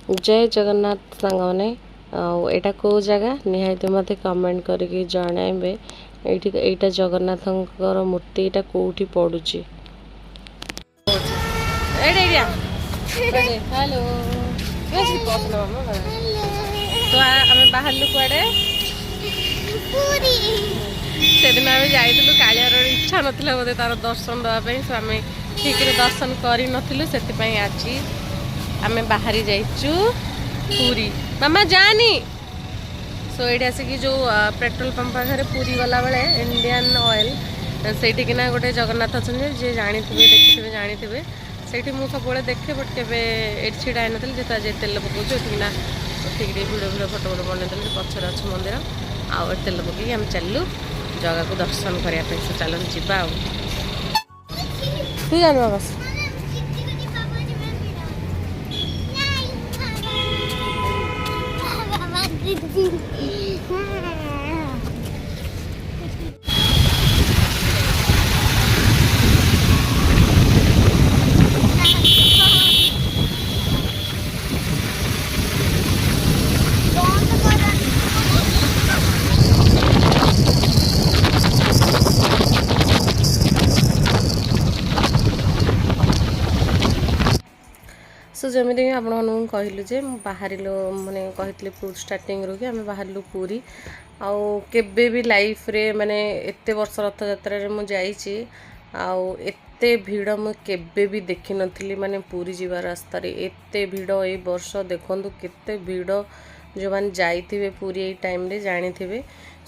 ଜୟ ଜଗନ୍ନାଥ ସାଙ୍ଗମାନେ। ଆଉ ଏଇଟା କେଉଁ ଜାଗା ନିହାତି ମୋତେ କମେଣ୍ଟ କରିକି ଜଣାଇବେ। ଏଇଠି ଏଇଟା ଜଗନ୍ନାଥଙ୍କର ମୂର୍ତ୍ତି, ଏଇଟା କେଉଁଠି ପଡ଼ୁଛି? ଏଇଠି ହ୍ୟାଲୋ। ତ ଆମେ ବାହାରିଲୁ କୁଆଡ଼େ? ସେଦିନ ଆମେ ଯାଇଥିଲୁ, କାଳିଆର ଇଚ୍ଛା ନଥିଲା ବୋଧେ ତାର ଦର୍ଶନ ଦେବା ପାଇଁ, ସୋ ଆମେ ଠିକ୍ରେ ଦର୍ଶନ କରିନଥିଲୁ। ସେଥିପାଇଁ ଆଜି ଆମେ ବାହାରି ଯାଇଛୁ ପୁରୀ। ମାମା ଯାନି। ସୋ ଏଇଠି ଆସିକି ଯେଉଁ ପେଟ୍ରୋଲ ପମ୍ପ ପାଖରେ, ପୁରୀ ଗଲାବେଳେ ଇଣ୍ଡିଆନ୍ ଅଏଲ୍, ସେଇଠିକିନା ଗୋଟେ ଜଗନ୍ନାଥ ଅଛନ୍ତି। ଯିଏ ଜାଣିଥିବେ, ଦେଖିଥିବେ, ଜାଣିଥିବେ। ସେଇଠି ମୁଁ ସବୁବେଳେ ଦେଖେ, ବଟ୍ କେବେ ଏଇଠି ଛିଡ଼ା ହେଇନଥିଲି। ଯେହେତୁ ଆଜି ତେଲ ପକାଉଛୁ, ଏଠିକିନା ଉଠିକି ଟିକେ ଭିଡ଼ିଓ ଭିଡ଼ିଓ ଫଟୋ ଫଟୋ ବନେଇଦେଲୁ। ପଛରେ ଅଛି ମନ୍ଦିର। ଆଉ ଏଠି ତେଲ ପକେଇକି ଆମେ ଚାଲିଲୁ ଜଗାକୁ ଦର୍ଶନ କରିବା ପାଇଁ। ସେ ଚାଲନ୍ତୁ ଯିବା। ଆଉ ତୁ ଜାଣିବା ବସ୍। ସୋ ଯେମିତିକି ଆପଣମାନଙ୍କୁ କହିଲୁ ଯେ ମୁଁ ବାହାରିଲୁ, ମାନେ କହିଥିଲି ଷ୍ଟାର୍ଟିଂରୁ କି ଆମେ ବାହାରିଲୁ ପୁରୀ। ଆଉ କେବେ ବି ଲାଇଫ୍ରେ, ମାନେ ଏତେ ବର୍ଷ ରଥଯାତ୍ରାରେ ମୁଁ ଯାଇଛି, ଆଉ ଏତେ ଭିଡ଼ ମୁଁ କେବେ ବି ଦେଖିନଥିଲି। ମାନେ ପୁରୀ ଯିବା ରାସ୍ତାରେ ଏତେ ଭିଡ଼ ଏଇ ବର୍ଷ ଦେଖନ୍ତୁ କେତେ ଭିଡ଼। ଯେଉଁମାନେ ଯାଇଥିବେ ପୁରୀ ଏଇ ଟାଇମ୍ରେ ଜାଣିଥିବେ।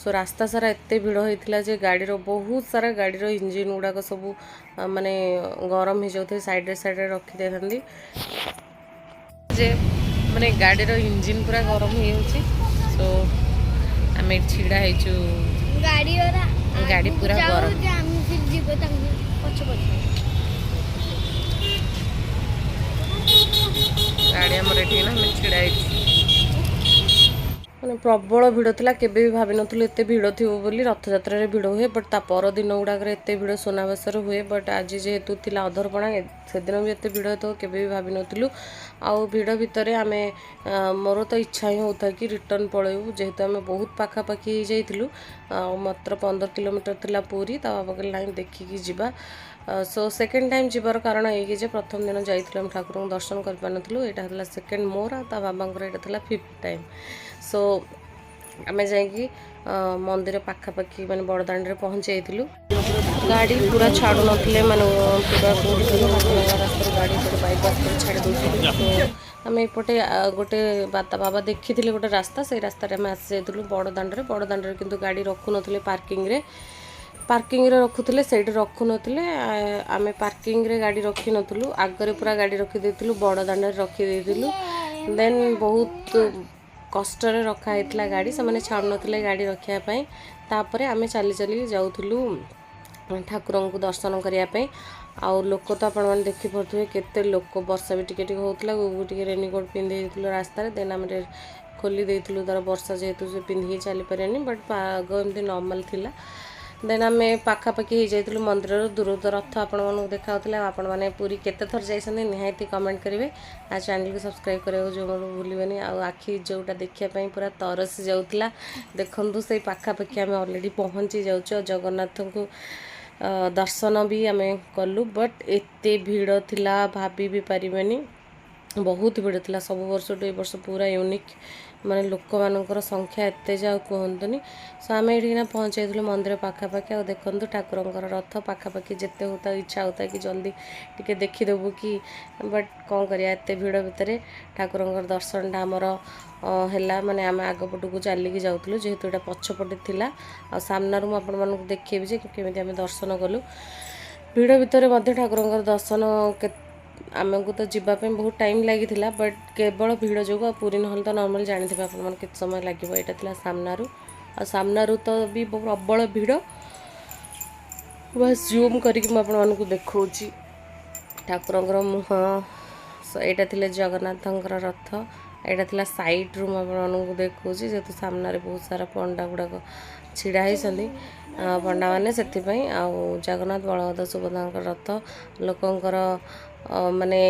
ସୋ ରାସ୍ତା ସାରା ଏତେ ଭିଡ଼ ହେଇଥିଲା ଯେ ଗାଡ଼ିର, ବହୁତ ସାରା ଗାଡ଼ିର ଇଞ୍ଜିନ୍ ଗୁଡ଼ାକ ସବୁ ମାନେ ଗରମ ହେଇଯାଉଥାଏ, ସାଇଡ଼୍ରେ ସାଇଡ଼୍ରେ ରଖିଦେଇଥାନ୍ତି ଯେ ମାନେ ଗାଡ଼ିର ଇଞ୍ଜିନ୍ ପୁରା ଗରମ ହେଇଯାଉଛି। ସୋ ଆମେ ଏଠି ଛିଡ଼ା ହେଇଛୁ। ଗାଡ଼ି ଗାଡ଼ି ପୁରା ଗରମ। ଆମେ ଯିବ ତାଙ୍କୁ ପଛ ପଛ। ଗାଡ଼ି ଆମର ଏଠି ନା ଆମେ ଛିଡ଼ା ହେଇଛୁ। ମାନେ ପ୍ରବଳ ଭିଡ଼ ଥିଲା। କେବେ ବି ଭାବିନଥିଲୁ ଏତେ ଭିଡ଼ ଥିବ ବୋଲି। ରଥଯାତ୍ରାରେ ଭିଡ଼ ହୁଏ, ବଟ୍ ତା ପରଦିନ ଗୁଡ଼ାକରେ ଏତେ ଭିଡ଼ ସୁନାବେଶରେ ହୁଏ। ବଟ୍ ଆଜି ଯେହେତୁ ଥିଲା ଅଧରପଣା, ସେଦିନ ବି ଏତେ ଭିଡ଼ ହେଇଥିବ କେବେ ବି ଭାବିନଥିଲୁ। ଆଉ ଭିଡ଼ ଭିତରେ ଆମେ, ମୋର ତ ଇଚ୍ଛା ହିଁ ହେଉଥାଏ କି ରିଟର୍ନ ପଳେଇବୁ, ଯେହେତୁ ଆମେ ବହୁତ ପାଖାପାଖି ହେଇଯାଇଥିଲୁ। ଆଉ ମାତ୍ର 15 କିଲୋମିଟର ଥିଲା ପୁରୀ। ତା ବାବା କହିଲେ ନାଇଁ, ଦେଖିକି ଯିବା। ସୋ ସେକେଣ୍ଡ ଟାଇମ୍ ଯିବାର କାରଣ ଏଇକି ଯେ ପ୍ରଥମ ଦିନ ଯାଇଥିଲୁ, ଆମେ ଠାକୁରଙ୍କୁ ଦର୍ଶନ କରିପାରିନଥିଲୁ। ଏଇଟା ଥିଲା ସେକେଣ୍ଡ ମୋର ଆଉ ତା ବାବାଙ୍କର ଏଇଟା ଥିଲା ଫିଫ୍ଥ ଟାଇମ୍। ସୋ ଆମେ ଯାଇକି ମନ୍ଦିର ପାଖାପାଖି, ମାନେ ବଡ଼ଦାଣ୍ଡରେ ପହଞ୍ଚି ଯାଇଥିଲୁ। ଗାଡ଼ି ପୁରା ଛାଡ଼ୁନଥିଲେ, ମାନେ ପୁରା କେଉଁଠି କହିଲେ ହାଟଭଙ୍ଗା ରାସ୍ତାରୁ ଗାଡ଼ି ଏପଟେ ବାଇପାସ୍ କରି ଛାଡ଼ି ଦେଉଥିଲେ। ତ ଆମେ ଏପଟେ ଗୋଟେ ତା ବାବା ଦେଖିଥିଲେ ଗୋଟେ ରାସ୍ତା, ସେଇ ରାସ୍ତାରେ ଆମେ ଆସି ଯାଇଥିଲୁ ବଡ଼ ଦାଣ୍ଡରେ। ବଡ଼ ଦାଣ୍ଡରେ କିନ୍ତୁ ଗାଡ଼ି ରଖୁନଥିଲେ। ପାର୍କିଂରେ ପାର୍କିଂରେ ରଖୁଥିଲେ, ସେଇଠି ରଖୁନଥିଲେ। ଆମେ ପାର୍କିଂରେ ଗାଡ଼ି ରଖିନଥିଲୁ, ଆଗରେ ପୁରା ଗାଡ଼ି ରଖିଦେଇଥିଲୁ, ବଡ଼ ଦାଣ୍ଡରେ ରଖିଦେଇଥିଲୁ। ଦେନ୍ ବହୁତ କଷ୍ଟରେ ରଖା ହେଇଥିଲା ଗାଡ଼ି, ସେମାନେ ଛାଡ଼ୁନଥିଲେ ଗାଡ଼ି ରଖିବା ପାଇଁ। ତାପରେ ଆମେ ଚାଲି ଚାଲି ଯାଉଥିଲୁ ଠାକୁରଙ୍କୁ ଦର୍ଶନ କରିବା ପାଇଁ। ଆଉ ଲୋକ ତ ଆପଣମାନେ ଦେଖିପାରୁଥିବେ କେତେ ଲୋକ। ବର୍ଷା ବି ଟିକେ ଟିକେ ହେଉଥିଲା। ଗୁଗୁ ଟିକେ ରେନିକୋଟ୍ ପିନ୍ଧି ଦେଇଥିଲୁ ରାସ୍ତାରେ। ଦେନ୍ ଆମେ ଖୋଲି ଦେଇଥିଲୁ ତାର, ବର୍ଷା ଯେହେତୁ ସେ ପିନ୍ଧିକି ଚାଲିପାରିବେନି। ବଟ୍ ପାଗ ଏମିତି ନର୍ମାଲ୍ ଥିଲା। ଦେନ୍ ଆମେ ପାଖାପାଖି ହେଇଯାଇଥିଲୁ ମନ୍ଦିରରୁ। ଦୂର ରଥ ଆପଣମାନଙ୍କୁ ଦେଖାହେଉଥିଲା। ଆଉ ଆପଣମାନେ ପୁରୀ କେତେ ଥର ଯାଇଛନ୍ତି ନିହାତି କମେଣ୍ଟ କରିବେ। ଆଉ ଚ୍ୟାନେଲକୁ ସବସ୍କ୍ରାଇବ୍ କରିବାକୁ ଜମାରୁ ଭୁଲିବେନି। ଆଉ ଆଖି ଯେଉଁଟା ଦେଖିବା ପାଇଁ ପୁରା ତରସି ଯାଉଥିଲା, ଦେଖନ୍ତୁ ସେଇ ପାଖାପାଖି ଆମେ ଅଲରେଡ଼ି ପହଞ୍ଚି ଯାଉଛୁ। ଆଉ ଜଗନ୍ନାଥଙ୍କୁ ଦର୍ଶନ ବି ଆମେ କଲୁ, ବଟ୍ ଏତେ ଭିଡ଼ ଥିଲା ଭାବି ବି ପାରିବେନି। ବହୁତ ଭିଡ଼ ଥିଲା। ସବୁ ବର୍ଷଠୁ ଏ ବର୍ଷ ପୁରା ୟୁନିକ୍, ମାନେ ଲୋକମାନଙ୍କର ସଂଖ୍ୟା ଏତେ ଯେ ଆଉ କୁହନ୍ତୁନି। ସୋ ଆମେ ଏଇଠିକିନା ପହଞ୍ଚାଇଥିଲୁ ମନ୍ଦିର ପାଖାପାଖି। ଆଉ ଦେଖନ୍ତୁ ଠାକୁରଙ୍କର ରଥ ପାଖାପାଖି ଯେତେ ହେଉଥାଉ, ଇଚ୍ଛା ହେଉଥାଏ କି ଜଲ୍ଦି ଟିକେ ଦେଖିଦେବୁ କି, ବଟ୍ କ'ଣ କରିବା, ଏତେ ଭିଡ଼ ଭିତରେ ଠାକୁରଙ୍କର ଦର୍ଶନଟା ଆମର ହେଲା। ମାନେ ଆମେ ଆଗ ପଟକୁ ଚାଲିକି ଯାଉଥିଲୁ, ଯେହେତୁ ଏଇଟା ପଛପଟେ ଥିଲା। ଆଉ ସାମ୍ନାରୁ ମୁଁ ଆପଣମାନଙ୍କୁ ଦେଖେଇବି ଯେ କେମିତି ଆମେ ଦର୍ଶନ କଲୁ। ଭିଡ଼ ଭିତରେ ମଧ୍ୟ ଠାକୁରଙ୍କର ଦର୍ଶନ ଆମକୁ ତ ଯିବା ପାଇଁ ବହୁତ ଟାଇମ୍ ଲାଗିଥିଲା, ବଟ୍ କେବଳ ଭିଡ଼ ଯୋଗୁଁ। ଆଉ ପୁରୀ ନହେଲେ ତ ନର୍ମାଲ୍ ଜାଣିଥିବେ ଆପଣମାନେ କେତେ ସମୟ ଲାଗିବ। ଏଇଟା ଥିଲା ସାମ୍ନାରୁ, ଆଉ ସାମ୍ନାରୁ ତ ବି ପ୍ରବଳ ଭିଡ଼। ବାସ୍ ଜୁମ୍ କରିକି ମୁଁ ଆପଣମାନଙ୍କୁ ଦେଖାଉଛି ଠାକୁରଙ୍କର ମୁହଁ। ଏଇଟା ଥିଲେ ଜଗନ୍ନାଥଙ୍କର ରଥ। ଏଇଟା ଥିଲା ସାଇଡ଼୍ରୁ ମୁଁ ଆପଣମାନଙ୍କୁ ଦେଖାଉଛି, ଯେହେତୁ ସାମ୍ନାରେ ବହୁତ ସାରା ପଣ୍ଡା ଗୁଡ଼ାକ ଛିଡ଼ା ହେଇଛନ୍ତି, ପଣ୍ଡାମାନେ, ସେଥିପାଇଁ। ଆଉ ଜଗନ୍ନାଥ, ବଳଭଦ୍ର, ସୁଭଦ୍ରାଙ୍କ ରଥ, ଲୋକଙ୍କର ମାନେ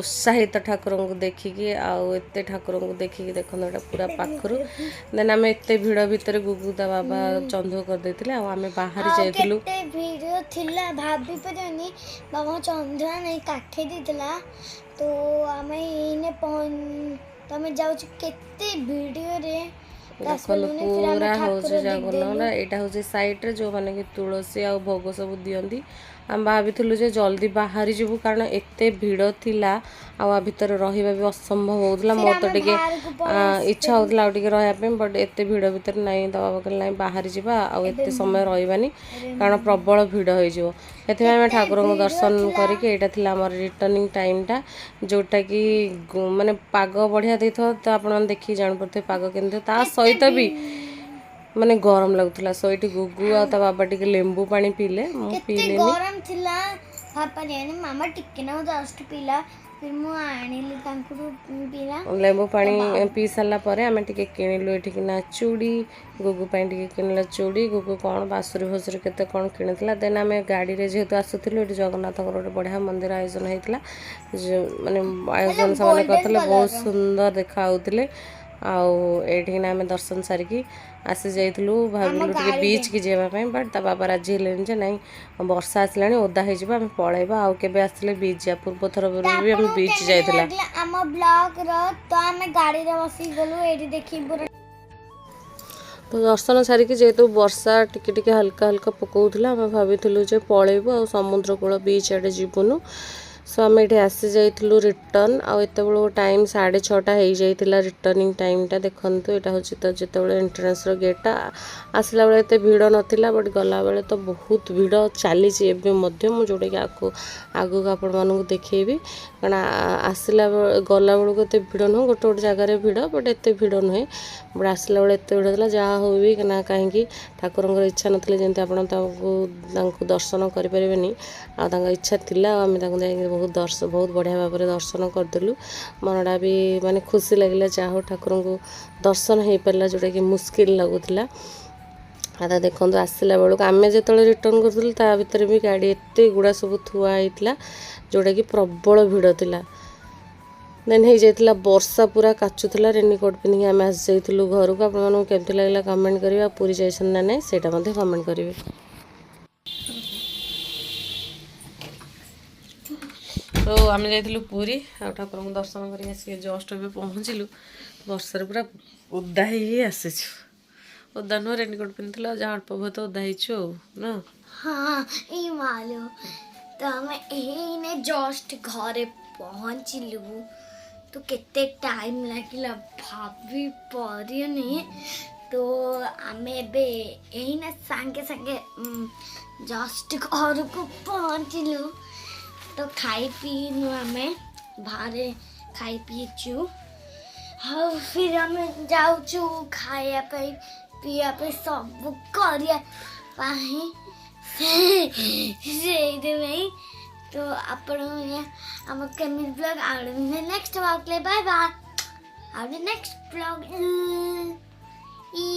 ଉତ୍ସାହିତ ଠାକୁରଙ୍କୁ ଦେଖିକି। ଆଉ ଏତେ ଠାକୁରଙ୍କୁ ଦେଖିକି, ଦେଖନ୍ତୁ, ଏଇଟା ପୁରା ପାଖରୁ। ଦେନ୍ ଆମେ ଏତେ ଭିଡ଼ ଭିତରେ ଗୁଗୁ ତା ବାବା ଚନ୍ଧୁଅ କରିଦେଇଥିଲେ ଆଉ ଆମେ ବାହାରି ଆଉ ଯାଇଥିଲୁ। କେତେ ଭିଡ଼ ଥିଲା ଭାବି ପାରିବନି। ବାବା ଚନ୍ଦୁଆ ନେଇ କାଖେଇ ଦେଇଥିଲା। ତ ଆମେ ଏଇନେ ତ ଆମେ ଯାଉଛୁ କେତେ ଭିଡ଼ିଓରେ। ଦେଖନ୍ତୁ, ଆସିପାରିଲୁନି। ଫିର୍ ଆମେ ପୁରା ଠାକୁର ହେଉଛି ଦେଖିଦେଲୁ। ଜଗନ୍ନାଥ। ଏଇଟା ହେଉଛି ସାଇଡ଼୍ରେ ଯେଉଁମାନେ କି ତୁଳସୀ ଆଉ ଭୋଗ ସବୁ ଦିଅନ୍ତି। ଆମେ ଭାବିଥିଲୁ ଯେ ଜଲ୍ଦି ବାହାରି ଯିବୁ, କାରଣ ଏତେ ଭିଡ଼ ଥିଲା ଆଉ ଆ ଭିତରେ ରହିବା ବି ଅସମ୍ଭବ ହେଉଥିଲା। ଫିର୍ ମୋର ତ ଆମେ ଟିକେ ବାହାରକୁ ପଳେଇ ଇଚ୍ଛା ଆସିଥିଲୁ। ହେଉଥିଲା ଆଉ ଟିକେ ରହିବା ପାଇଁ, ବଟ୍ ଏତେ ଭିଡ଼ ଭିତରେ ନାଇଁ, ତା ବାବା କହିଲେ ନାଇଁ, ବାହାରି ଯିବା ଆଉ ଏବେ ଏତେ ସମୟ ରହିବାନି, ଏବେ କାରଣ ପ୍ରବଳ ଭିଡ଼ ହେଇଯିବ। ସେଥିପାଇଁ ଆମେ କେତେ ଠାକୁରଙ୍କୁ ଭିଡ଼ ଦର୍ଶନ ଥିଲା। କରିକି ଏଇଟା ଥିଲା ଆମର ରିଟର୍ଣ୍ଣିଂ ଟାଇମ୍ଟା, ଯେଉଁଟାକି ମାନେ ପାଗ ବଢ଼ିଆ ଦେଇଥିବ ତ ଆପଣମାନେ ଦେଖିକି ଜାଣିପାରୁଥିବେ ପାଗ କେମିତି ଥିବ। ତା କେତେ ସହିତ ବି ମାନେ ଗରମ ଲାଗୁଥିଲା। ସୋ ଏଇଠି ଗୁଗୁ ଆଉ ତା ବାବା ଟିକେ ଲେମ୍ବୁ ପାଣି ପିଇଲେ, ମୁଁ କେତେ ପିଇଲିନି। ଗରମ ଥିଲା ଭାବିପାରିବେନି। ମାମା ଟିକେ ନା ଜଷ୍ଟ ପିଲା, ଫିର୍ ମୁଁ ଆଣିଲି ତାଙ୍କଠୁ, ପିଲା। ଲେମ୍ବୁ ପାଣି ପିଇ ସାରିଲା ପରେ ଆମେ ଟିକେ କିଣିଲୁ ଏଠିକିନା ଚୁଡ଼ି। ଗୁଗୁ ପାଇଁ ଟିକେ କିଣିଲା ଚୁଡ଼ି। ଗୁଗୁ କ'ଣ ବାସୁରୀ ଫାସୁରୀ କେତେ କ'ଣ କିଣିଥିଲା। ଦେନ୍ ଆମେ ଗାଡ଼ିରେ ଯେହେତୁ ଆସୁଥିଲୁ, ଏଠି ଜଗନ୍ନାଥଙ୍କର ଗୋଟେ ବଢ଼ିଆ ମନ୍ଦିର ଆୟୋଜନ ହେଇଥିଲା, ମାନେ ଆୟୋଜନ ସେମାନେ ଗୋଲ୍ଡେନ କରିଥିଲେ, ବହୁତ କଲରର। ସୁନ୍ଦର ଦେଖା ହେଉଥିଲେ। ଆଉ ଏଇଠିକିନା ଆମେ ଦର୍ଶନ ସାରିକି ଆସି ଯାଇଥିଲୁ। ଆମ ଭାବିଲୁ ଟିକେ ଗାଡ଼ିରେ ବିଚ୍ କି ଯିବା ପାଇଁ, ବଟ୍ ତା ବାବା ରାଜି ହେଲେନି ଯେ ନାଇଁ, ବର୍ଷା ଆସିଲାଣି, ଓଦା ହେଇଯିବ, ଆମେ ପଳେଇବା, ଆଉ କେବେ ଆସିଲେ ବିଚ୍ ଯିବା। ପୂର୍ବ ଥର ତ ବି ଆମେ ଆପଣଙ୍କୁ ବିଚ୍ କେମିତି ଯାଇଥିଲା। ଲାଗିଲା ଆମ ବ୍ଲଗର? ତ ଆମେ ଗାଡ଼ିରେ ବସିକି ଗଲୁ, ଏଇଠି ଦେଖିକି ପୁରା ତ ଦର୍ଶନ ସାରିକି ଯେହେତୁ ବର୍ଷା ଟିକେ ଟିକେ ହାଲକା ହାଲକା ପକାଉଥିଲା, ଆମେ ଭାବିଥିଲୁ ଯେ ପଳେଇବୁ ଆଉ ସମୁଦ୍ର କୂଳ ବିଚ୍ ଆଡ଼େ ଯିବୁନୁ। ସୋ ଆମେ ଏଠି ଆସି ଯାଇଥିଲୁ ରିଟର୍ନ। ଆଉ ଏତେବେଳକୁ ଟାଇମ୍ 6:30 ହେଇଯାଇଥିଲା ରିଟର୍ଣ୍ଣିଂ ଟାଇମ୍ଟା। ଦେଖନ୍ତୁ, ଏଇଟା ହେଉଛି ତ ଯେତେବେଳେ ଏଣ୍ଟ୍ରାନ୍ସର ଗେଟ୍ଟା। ଆସିଲା ବେଳେ ଏତେ ଭିଡ଼ ନଥିଲା, ବଟ୍ ଗଲାବେଳେ ତ ବହୁତ ଭିଡ଼ ଚାଲିଛି ଏବେ ମଧ୍ୟ। ମୁଁ ଯେଉଁଟାକି ଆଗକୁ ଆଗକୁ ଆପଣମାନଙ୍କୁ ଦେଖେଇବି, କାରଣ ଆସିଲା ବେଳେ ଗଲାବେଳକୁ ଏତେ ଭିଡ଼ ନୁହଁ। ଗୋଟେ ଗୋଟେ ଜାଗାରେ ଭିଡ଼, ବଟ୍ ଏତେ ଭିଡ଼ ନୁହେଁ। ବଟ୍ ଆସିଲା ବେଳେ ଏତେ ଭିଡ଼ ଥିଲା। ଯାହା ହଉ ବି ନା କାହିଁକି, ଠାକୁରଙ୍କର ଇଚ୍ଛା ନଥିଲେ ଯେମିତି ଆପଣ ତାଙ୍କୁ ଦର୍ଶନ କରିପାରିବେନି। ଆଉ ତାଙ୍କ ଇଚ୍ଛା ଥିଲା ଆଉ ଆମେ ତାଙ୍କୁ ଯାଇକି ବହୁତ ବଢ଼ିଆ ଭାବରେ ଦର୍ଶନ କରିଦେଲୁ। ମନଟା ବି ମାନେ ଖୁସି ଲାଗିଲା, ଯାହା ହଉ ଠାକୁରଙ୍କୁ ଦର୍ଶନ ହେଇପାରିଲା, ଯେଉଁଟାକି ମୁସ୍କିଲ ଲାଗୁଥିଲା। ଆଉ ତା ଦେଖନ୍ତୁ, ଆସିଲା ବେଳକୁ ଆମେ ଯେତେବେଳେ ରିଟର୍ନ କରୁଥିଲୁ, ତା ଭିତରେ ବି ଗାଡ଼ି ଏତେ ଗୁଡ଼ା ସବୁ ଥୁଆ ହେଇଥିଲା, ଯେଉଁଟାକି ପ୍ରବଳ ଭିଡ଼ ଥିଲା। ଦେନ୍ ହେଇଯାଇଥିଲା ବର୍ଷା, ପୁରା କାଚୁଥିଲା, ରେନିକୋଟ୍ ପିନ୍ଧିକି ଆମେ ଆସିଯାଇଥିଲୁ ଘରକୁ। ଆପଣମାନଙ୍କୁ କେମିତି ଲାଗିଲା କମେଣ୍ଟ କରିବେ ଆଉ ପୁରୀ ଯାଇଛନ୍ତି ନା ନାହିଁ ସେଇଟା ମଧ୍ୟ କମେଣ୍ଟ କରିବେ। ତ ଆମେ ଯାଇଥିଲୁ ପୁରୀ ଆଉ ଠାକୁରଙ୍କୁ ଦର୍ଶନ କରିକି ଆସିକି ଜଷ୍ଟ ଏବେ ପହଞ୍ଚିଲୁ। ବର୍ଷାରେ ପୁରା ଓଦା ହେଇକି ଆସିଛୁ। ଓଦା ନୁହଁ, ରେନିକୋଟ୍ ପିନ୍ଧିଥିଲୁ ଆଉ ଯାହା ଅଳ୍ପ ବହୁତ ଓଦା ହେଇଛୁ ଆଉ ନା। ହଁ, ଏଇ ମାଲୋ, ତ ଆମେ ଏଇନେ ଜଷ୍ଟ ଘରେ ପହଞ୍ଚିଲୁ। ତ କେତେ ଟାଇମ୍ ଲାଗିଲା ଭାବି ପାରିବନି। ତ ଆମେ ଏବେ ଏଇନେ ସାଙ୍ଗେ ସାଙ୍ଗେ ଜଷ୍ଟ ଘରକୁ ପହଞ୍ଚିଲୁ। ତ ଖାଇ ପିଇନୁ, ଆମେ ବାହାରେ ଖାଇ ପିଇଛୁ ଆଉ ଫିର୍ ଆମେ ଯାଉଛୁ ଖାଇବା ପାଇଁ, ପିଇବା ପାଇଁ, ସବୁ କରିବା ପାଇଁ। ସେଇଥିପାଇଁ ତ ଆପଣ ଆମ କେମିତି ବ୍ଲଗ୍ ଆଉ ନେକ୍ସଟ ବ୍ଲଗ୍ରେ। ବାଏ ବାଏ, ଆଉ ନେକ୍ସଟ ବ୍ଲଗ୍ ଇ।